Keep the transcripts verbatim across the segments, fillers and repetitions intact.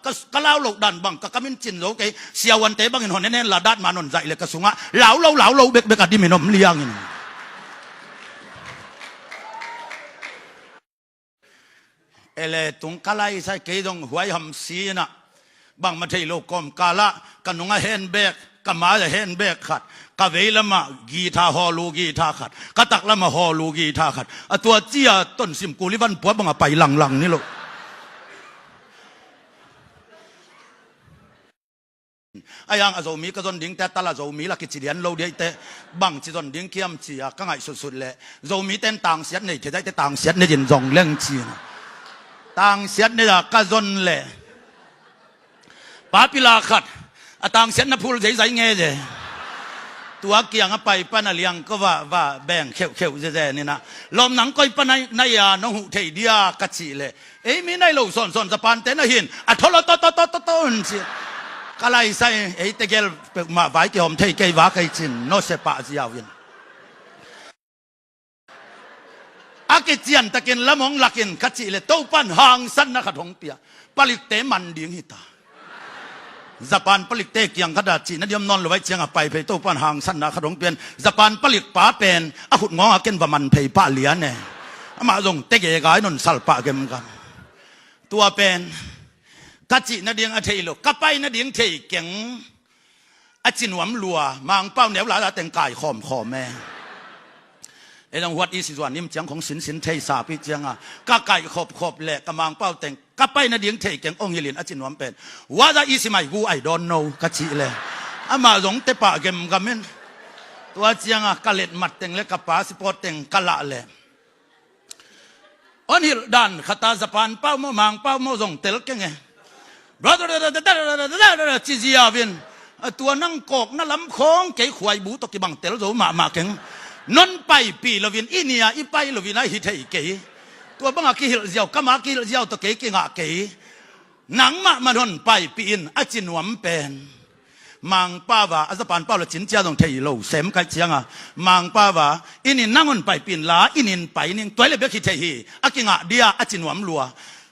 ka, ka lau loh dan bang ka kamin cin zo kei, siavuante bangin hon en hen la, dat man hon zaih le ka sungah lau lo, lau lo bekbek a dimin om liangin. Ele tung ka lai sai kei zong huai ham si inah, bangmah thei lo kawmkalah ka nungah hen bek, ka mai-ah hen bek khat, ka veilamah guitar hawlu guitar khat, ka taklamah hawlu guitar khat, a tua cia tonsim kuli van pua bangah pai langlang ni lo. A yang a Zomi ka zon dingte a tal a Zomi la kici lian lo diaite, bangci zon ding kiam cia ka ngaihsutsut leh Zomite in tangsiat nei thei zaite tangsiat nei in zong leng cina. Tangsiat nei a ka zon leh papila khat a tangsiatna phul zeizai nge ze. Tua kiang a pai pan a liang ko vah vah beng kheuhkheuh zeze nina. Lawm nang koi pan a nai a nong huh thei dia ka cih leh, ei mi nai lo sawnsawn Japan te na hin a tholo to to to to to un ci. Ka lai sai ei tegel peuhmah vai kihawm thei kei va kei cin no se pah ziau in. A kician takin lamong lakin ka cih le Topan hangsanna khat hong pia. Palikte man ding hita. Japan palikte kiang khat a cihna diam nawn lo vai cianga pai phei Topan hangsanna khat hong pian. Japan palik pa pen a khut ngawnga ken va man phei pah lian e. Amah zong tege gai non salpah gemgam. Tua pen ka cih nading a thei lo, ka pai nading thei keng. A ci nuam lua, Mangpau neu la teng kai khawmkhawm e. Ei zong huat i si zuan nim ciang khong sinsin thei sapi cianga ka kai khawpkhawp le ka Mangpau teng ka pai nading thei keng ong hilin a ci nuam pen. Huat a i si mai gu I don't know ka cih le. Amah zong te pah gemgam in. Tua cianga ka let mat teng le ka passport teng ka lah le. On hilh dan khata Japan pau maw Mangpau maw zong tel keng e. Ci ziau in a tua nang kawkna lam khawng kei khuaibu tawh kibang tel zo mahmah keng. Non paipih loin i nia i pai loin a hi thei kei. Tua banga kihilh ziau kama kihilh ziau tawh kei kingah kei. Nangmah man hon paipih in a ci nuam pen. Mangpau a a Japan pau la cin cia zong thei lo sem kaih cianga Mangpau a inn in nang hon paipih in la inn in pai ning tuai le bek hi thei hi a kingah dia a ci nuam lua.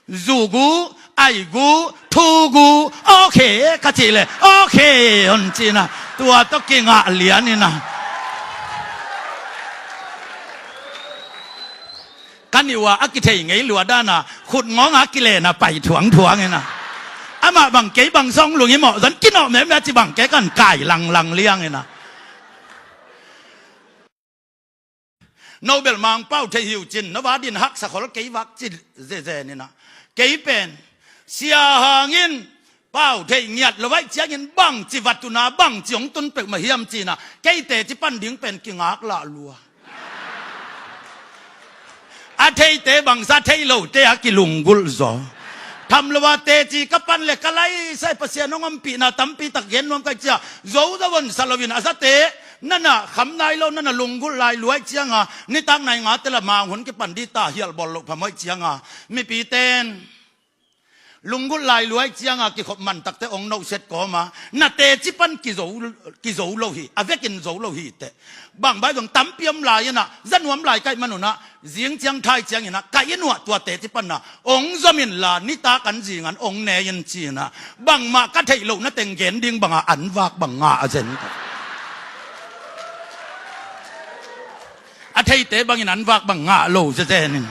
Zu gu ai gu thu gu okay ka cih le okay hon cina tua tawh kingah lian ina. Ka nih ua a kithei ngei lua dana khut ngawnga kilena pai thuangthuang ina. Amah bang kei bang zong lung i mawh zon kinawh mem le a ci bang kei kan kai langlang liang ina. No bel Mangpau thei hiu cin no va din haksa khol kei vak ci zeze nina. Kei pen sia hangin pau theih ngiat lo vaih ciangin bangci va tuna bangci hong tun peuhmah hiam cina kei teci pan ding pen kingak lah lua. A theite bangsa thei lote a kilunggulh zaw. Tham lo a teci ka pan le ka laisai Pasian hong ompihna tampi tak gen nuam kaih cia zo zo vonsa loin a zate nana kham nai lo nana lunggulh lai luaih cianga nitak nai ngate la mang hun kipan dita hialh bawl loh phamawih cianga mipiten lunggulh lai luai cianga kikhop mantakte ong nohset kawma na teci pan kizo, kizo lo hi a vekin zo lo hi teh. Bangbai zong tampi om lai inah za nuam lai kaih manunah zing ciang thai cianginah ka i nuah tua teci panna ong zomin la nita kan zingan ong ne in cinah bangmah ka theih loh na teng gen ding banga an vak bang ngah a zen. A theite bangin an vak bang ngah lo zezenin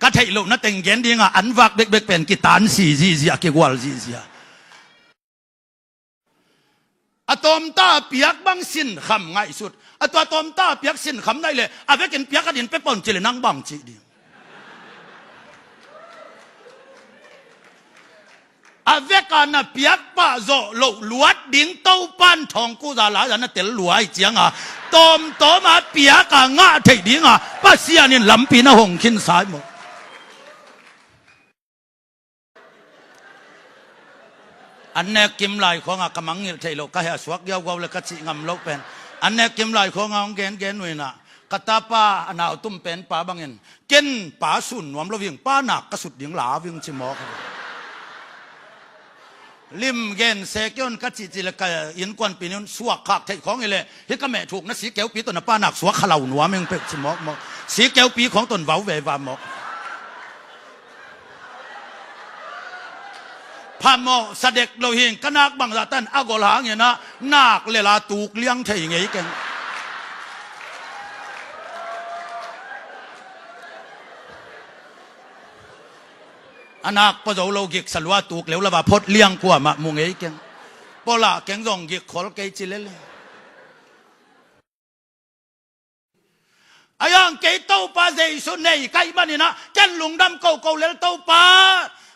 ka theih loh na teng gen dinga an vak bekbek pen kitan si zihziah kigual zihziah. A tawmta a piak bang sinkham ngaihsut a tua tawmta a piak sinkham naih le a vekin piak a din pe pawn cile nang bang cih ding. A veka na piak pah zawh loh luat ding Topan thawngkuza la zan a tel luai cianga tawmtawma piaka ngah theih dinga Pasian in lampi na hong khinsa i maw? An nek kim lai khawnga ka mangngilh theih loh ka heh a suak giaugiau le ka cih ngam loh pen an nek kim lai khawnga hong gengen uh inah ka tapa a nautum pen pa bangin ken pa sun nuam lo ving pa nak ka sut ding la ving ci mawk. Lim gen se kion ka cihcih le ka innkuanpi nin suak khak theih khawng hileh hi ka meh thukna si keupi ton a pa nak suak khalau nuam ing peuh ci mawk mawk si keupi khawng ton vau ve va mawk. A mawhsa dek lo hi ing, ka nak bangzah tan a gol hangin ah nak le la tuk liang thei ngei keng. A nak pua zo lo giksa lua tuk leu lava phot liang kuamah mu ngei keng. Pua lah keng zong gik khol kei ci lele. A yang kei Topa Jesu nei ka hih manin ah ken lungdam koko lel Topa.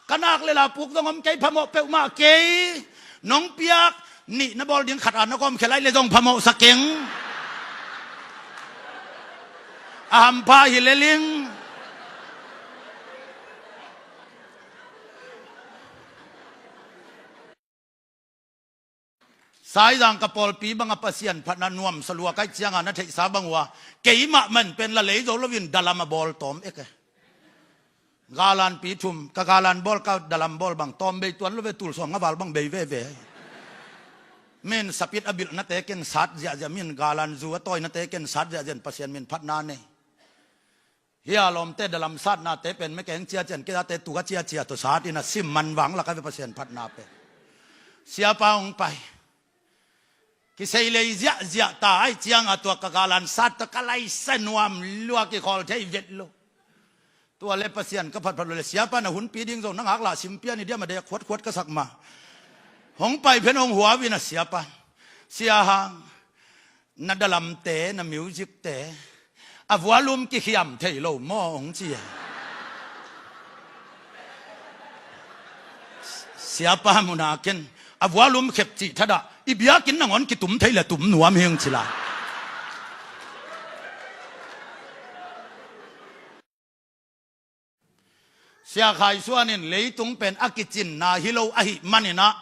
Ka nak le la puk zong om kei phamawh peuhmah kei. Nong piak nih na bawl ding khat a na kawmkhia lai le zong phamawhsa keng. A hampha hi lel ing. Saizang ka pawlpi banga Pasian phatna nuamsa lua ka hih cianga na theihsa bang uh a, keimah man pen la lei zo loin dalam a bawl tawm ek e. Galanpi thum, ka galan bawl ka dalam bawl bang tawm bei tuan lo ve, tulsuang a val bang bei veve. Min sapit a bilhnate ken sat ziahziah, min galan zu a tawinate ken sat ziahziah in Pasian min phatna nei. Hia lawmte dalam satnate pen mekeng ciacian kei tate tuk a ciacia tawh sat in a sim man vang lak a ve Pasian phatna pen. Siapa hong pai. Kisei lei ziahziah ta ahih cianga tua ka galan sat tawh ka laisa nuam lua kikhawl thei vet lo. Tua le Pasian ka phatphat lo le siapa na hunpi ding zong na ngak lah sim pian i diam a dek khuatkhuat ka sak ma. Hong pai phen hong huau in a siapa. Sia hang. Na dalamte, na musicte a volume kikhiam thei lo maw hong ci a. Siapa muna ken a volume khep cih thadah i biakinn nangawn kitum thei le tum nuam hi hong ci lai. Sia Khai Suan in leitung pen a kicinna hi lo ahih manin ah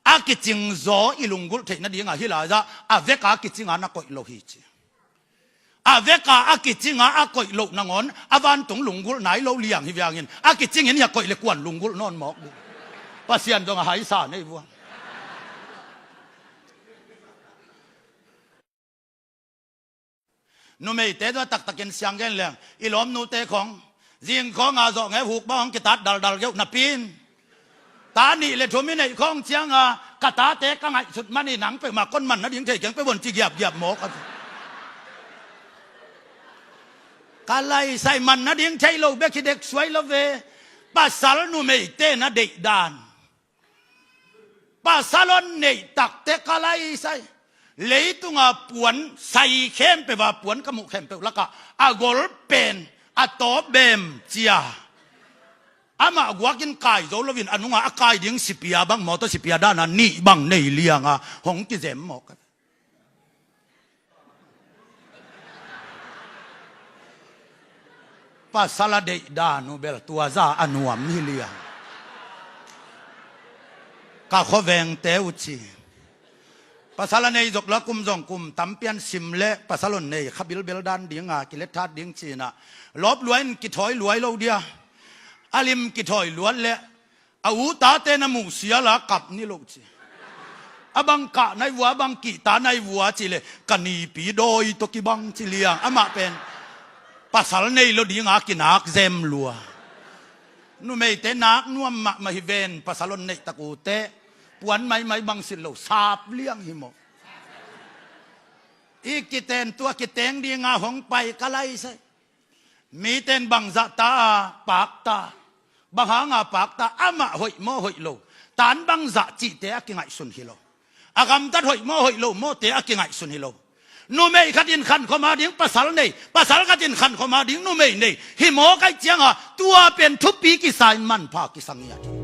a kicing zaw i lunggulh theih nadinga hi lai zah a veka kicinga na koih lo hi ci. A veka a kicinga a koih loh nangawn a vantung lunggulh nai lo liang hi viangin a kicingin hi a koih le kuan lunggulh nawn mawk ding. Pasian dong a haisa nei vuang. Numeite tua taktakin siang gen leng i lawmnute khong zing khong a zawh nge huk bang hong kitat daldal geuh napi in. Ta nih le thum i neih khong cianga ka tate ka ngaihsut man i nang peuhmah kon man nading thei keng peuh bon ci giapgiap mawk a. Ka laisai man nading thei lo bek hi dek suai lo ve. Pasal numeite na deihdan. Pasal hong neih takte ka laisai. Leitunga puan sai khempeuh a puan ka muh khempeuh lakah a gol pen a tawp bem cia. Amah guakin kai zo loin a nunga a kai ding sipia bang mawtaw sipia dana nih bang nei lianga hong kizem mawk. Pasal a deihdan uh bel tua za a nuam hi liang. Ka khuavengte uh ci. Pasal a nei zok la kum zong kum tampian sim le pasal hong nei kha bilbel dan dinga kilet that ding cinah lawp luai in kithawi luai lo dia. A lim kithawi luat le a u tate na muh siala kap ni lo ci. A bang kah nai vua a bang kihta nai vua ci le ka nipi dawi tawh kibang ci liang amah pen. Pasal nei lo dinga kinak zem lua. Numeite nak nuam mahmah hi ven pasal hong neih tak ute. Puan maimai bang sit lo sap liang hi maw. I kiten tua kiteng dinga hong pai ka laisai. Miten bangzah ta a pakta bang hanga pakta amah hoih maw hoih lo. Tan bangzah cihte a kingaihsun hi lo. A gamtat hoih maw hoih lo mawte a kingaihsun hi lo. Numei khatin khankhoma ding pasal nei pasal khatin khankhoma ding numei nei. Hi maw kaih cianga tua pen thupi kisa in manpha kisang hi a.